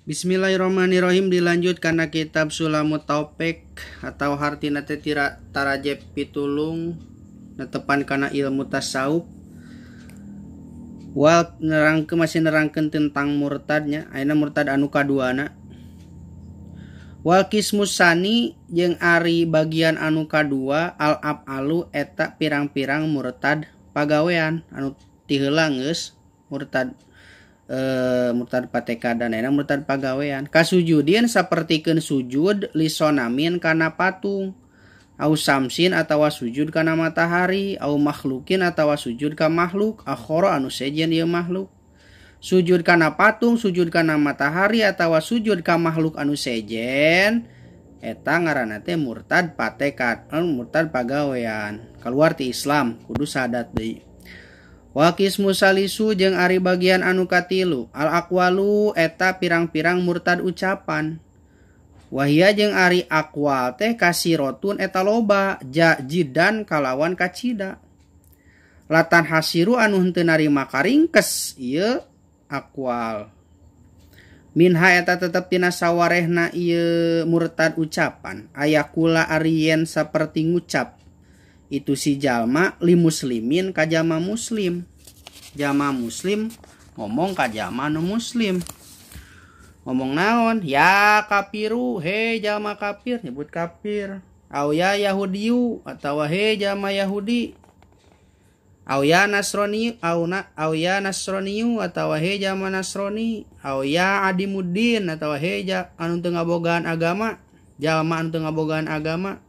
Bismillahirrahmanirrahim, dilanjut karena kitab Sulamut Taufik atau hartina teh tira tarajep pitulung netepan kana ilmu tasawuf. Wal nerangkeun, masih nerangkeun tentang murtadnya, ayeuna murtad anu kaduana. Wal qismus sani jeung ari bagian anu kadua al afalu eta pirang-pirang murtad pagawean anu ti heula geus murtad, murtad patekadan, ayeuna murtad pagawean. Kasujudin sapertikeun sujud lisonamin kana patung, au samsin atawa sujud kana matahari, au makhlukin atawa sujud ka makhluk akhara anu sejen ieu makhluk. Sujud kana patung, sujud kana matahari atawa sujud ka makhluk anu sejen eta ngaranna teh murtad patekad, murtad pagawean, keluar ti Islam, kudu sadat deui. Wa qismu salisu jeung ari bagian anu katilu al aqwalu eta pirang-pirang murtad ucapan. Wahia jeung ari aqwal teh kasirotun eta loba ja jidan kalawan kacida. Latan hasiru anu henteu narima karingkes ieu aqwal. Minha eta tetep tina sawarehna ieu murtad ucapan ayakula arien saperti ngucap itu si jalma li muslimin ka jalma muslim. Jalma muslim ngomong ka jalma nu muslim. Ngomong naon? Ya kafiru, he jalma kafir, nyebut kafir. Au ya Yahudiyu atawa he jalma Yahudi. Au ya Nasrani, au na, au ya Nasraniyu atawa he jalma Nasrani. Au ya Adimuddin atawa he anu teu ngabogaan agama, jalma anu teu ngabogaan agama.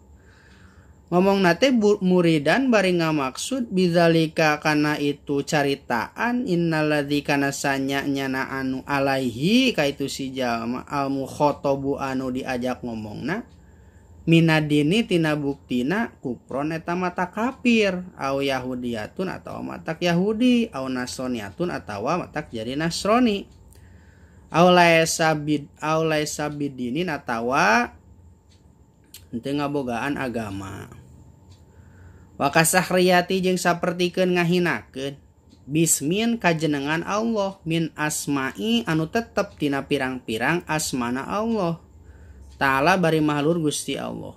Ngomong nate muridan bari ngamaksud bidzalika kana itu caritaan innalladzi kana sanya nyana anu alaihi ka itu si jalma al mukhatabu anu diajak ngomongna minadini tina buktina kupron eta mata kafir au yahudiyatun atawa matak Yahudi au nasroniatun atawa matak jadi Nasrani au laisa bid au laisa bidinin atawa henteu ngabogaan agama. Wa kasahriyati jeung sapertikeun ngahinakeun bismin kajenengan Allah min asma'i anu tetep tina pirang-pirang asmana Allah Ta'ala bari mahlur Gusti Allah.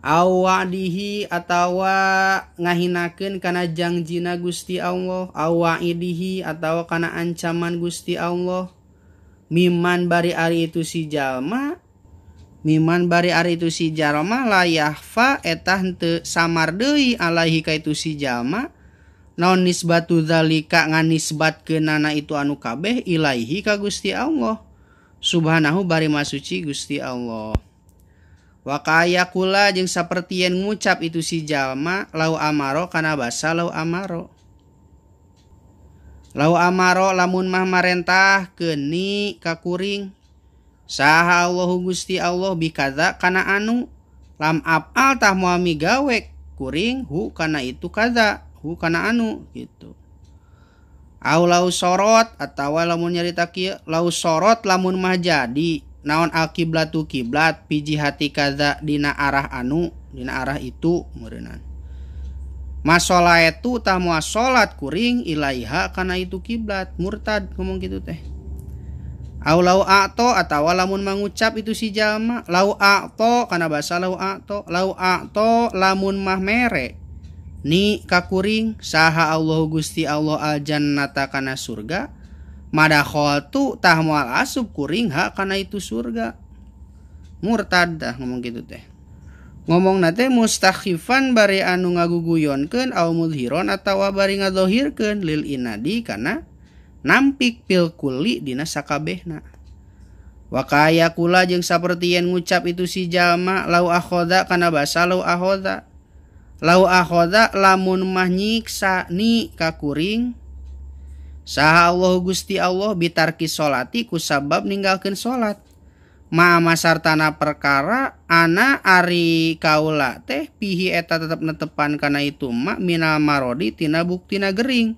Au wa'dihi atawa ngahinakeun kana jangjina Gusti Allah, au wa'idihi atawa kana ancaman Gusti Allah miman bari ari itu si jalma, miman bari ari itu si jalma layahfa eta henteu samar deui alaihi ka itu si jalma naon nisbatu zalika nganisbatkeunana itu anu kabeh ilaihi ka Gusti Allah subhanahu bari masuci Gusti Allah. Wa kayakula jeung saperti yen ngucap itu si jalma lau amaro kana basa lau amaro. Lau amaro lamun mah marentah keuni ka kuring saha Allahu Gusti Allah bikaza kana anu lam afal tah moal migawe kuring hu kana itu kaza hu kana anu gitu. Au lau sorot atawa lamun nyarita kieu lau sorot lamun mah jadi naon al kiblatu kiblat piji hati kaza dina arah anu dina arah itu meureunnan. Masolaitu tah moal salat kuring ilaiha kana itu kiblat, murtad ngomong kitu teh. Au lau a'to atawa lamun mangucap itu si jalma lau a'to kana basa lau a'to lau a'to lamun mah mere ni kakuring saha Allahu Gusti Allah al jannata kana surga madakhaltu tah moal asup kuring ha kana itu surga. Murtad dah ngomong gitu teh. Ngomong nate mustakhifan bari anu ngaguguyonkeun au mudhiron atawa bari ngadohirkeun lil inadi kana nampik pil kuli dina sakabehna. Wa kaya kula jeung saperti yen ngucap itu si jalma lau akhoda kana basa lau akhoda. Lau akhoda lamun mah nyiksa ni ka kuring saha Allahu Gusti Allah bitarki sholati kusabab ninggalkeun salat. Ma masartana perkara ana ari kaula teh pihi eta tetep netepan kana itu ma minal marodi tina buktina gering.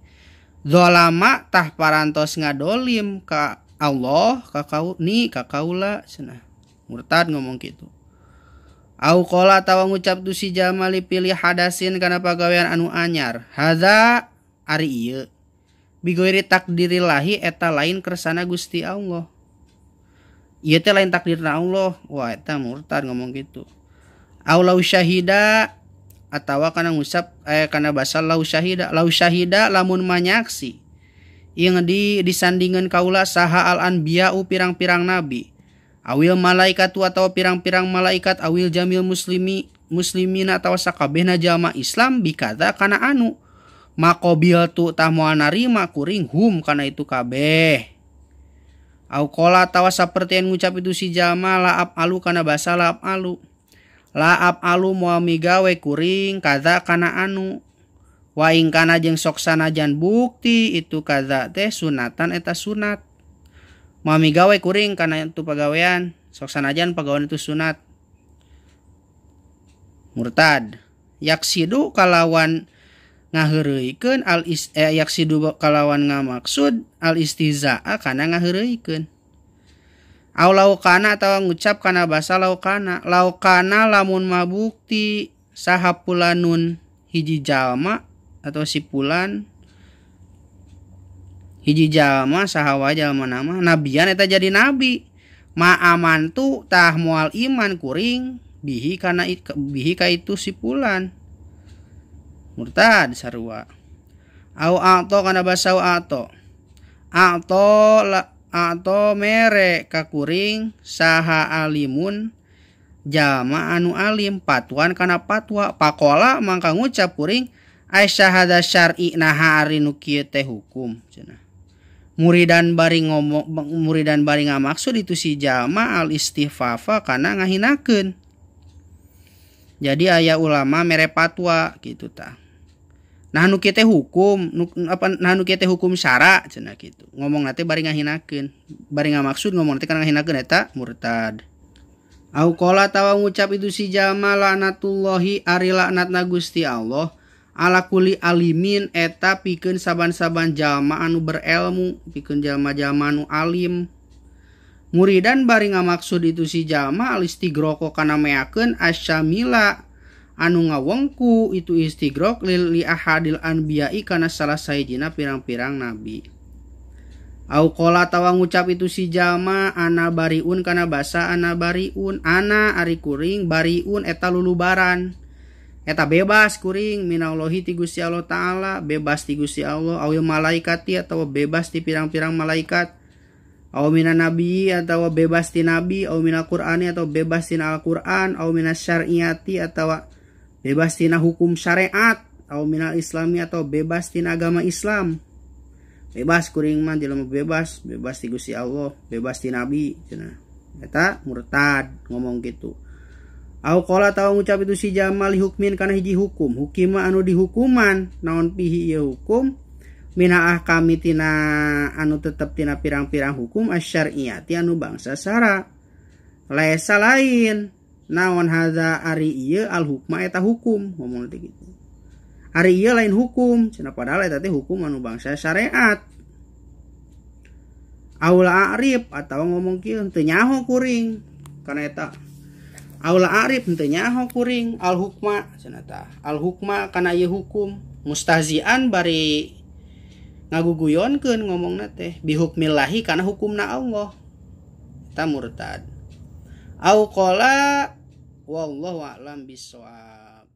Zolama tah parantos ngadolim ka Allah ka kau ni ka kaula cenah. Murtad ngomong kitu. Au qala atawa ngucap tu si jalma li pilih hadasin kana pagawean anu anyar. Hadza ari ieu bigoiri takdirillahi eta lain kersana Gusti Allah. Ieu teh lain takdirna Allah. Wah eta murtad ngomong gitu. Au lau syahida atawa kana ngusap kana basa lau syahida, lau syahida lamun manyaksi yang disandingan kaula saha al anbiya'u pirang-pirang nabi awil malaikatu atau pirang-pirang malaikat awil jamil muslimi muslimina atawa sakabehna jalma Islam bikata kana anu maqabil tu tah moal narima kuring hum kana itu kabeh. Au qala atawa saperti yang ngucap itu si jalma laab alu kana basa laab alu, laab alu moal migawe kuring kaza kana anu wa ing kana jeung sok sanajan bukti itu kaza teh sunatan eta sunat. Moal migawe kuring kana itu pagawean sok sanajan pagawean itu sunat. Murtad yaksidu kalawan ngaheureuykeun al yaksidu kalawan ngamaksud al istizaa kana ngaheureuykeun. Au laukana atawa ngucap kana basa laukana, laukana lamun mabukti saha pulanun hiji jalma atau si pulan hiji jalma saha wae jalma nama nabian eta jadi nabi ma amantu tah moal iman kuring bihi kana bihi ka itu si pulan. Murtad sarua. Au ato kana basa ato, ato la ato mere ka kuring saha alimun jalma anu alim patuan kana patwa pakola mangka ngucap kuring aisyah hada syar'i naha ari nu kieu teh hukum cenah. Muridan bari ngomong muridan bari ngamaksud itu si jalma al istighfafa kana ngahinakeun. Jadi aya ulama mere patwa gitu tah. Nah nu kieu teh hukum nu, apa nah nu kieu teh hukum syara cenah kitu. Ngomong teh bari ngahinakeun, bari ngamaksud ngomong teh kana ngahinakeun eta murtad. Au qala tawa ngucap itu si jalma laknatullahi ari laknatna Gusti Allah ala kulli alimin eta pikeun saban-saban jalma anu berilmu, pikeun jalma-jalma anu alim. Muridan bari ngamaksud itu si jalma al istigroko kana meakeun asyamila anu ngawengku itu istigrok lil li ahadil anbiya'i kana salah sahijina pirang-pirang nabi. Au qala tawa ngucap itu si jalma ana bariun kana basa ana bariun, ana ari kuring bariun eta lulubaran eta bebas kuring minallahi ti Gusti Allah taala, bebas ti Gusti Allah awil malaikati atawa bebas ti pirang-pirang malaikat aw minan nabi atau bebas ti nabi aw minal qur'ani atau bebas tina Al-Qur'an aw minas syariati atau bebas tina hukum syariat aw minal islami atau bebas tina agama Islam. Bebas kuring mah jelema bebas, bebas ti Gusti Allah, bebas ti nabi cenah. Eta murtad ngomong gitu. Au qala tawa ngucap itu si jalma li hukmin kana hiji hukum, hukima anu dihukuman naon pihi ieu hukum mina ahkami tina anu tetep tina pirang-pirang hukum asyariyati anu bangsa syara. Laisa lain naon hadza ari ieu al hukma eta hukum ngomong teh gitu. Ari ieu lain hukum cenah padahal eta teh hukum anu bangsa syariat. Aula arif atawa ngomong kieu teu nyaho kuring kana eta. Aula arif teu nyaho kuring al hukma cenah tah. Al hukma kana ieu hukum mustahzian bari ngaguguyonkeun ngomongna teh bihukmillahi kana hukumna Allah. Eta murtad. Au qala wallahu a'lam bissawab.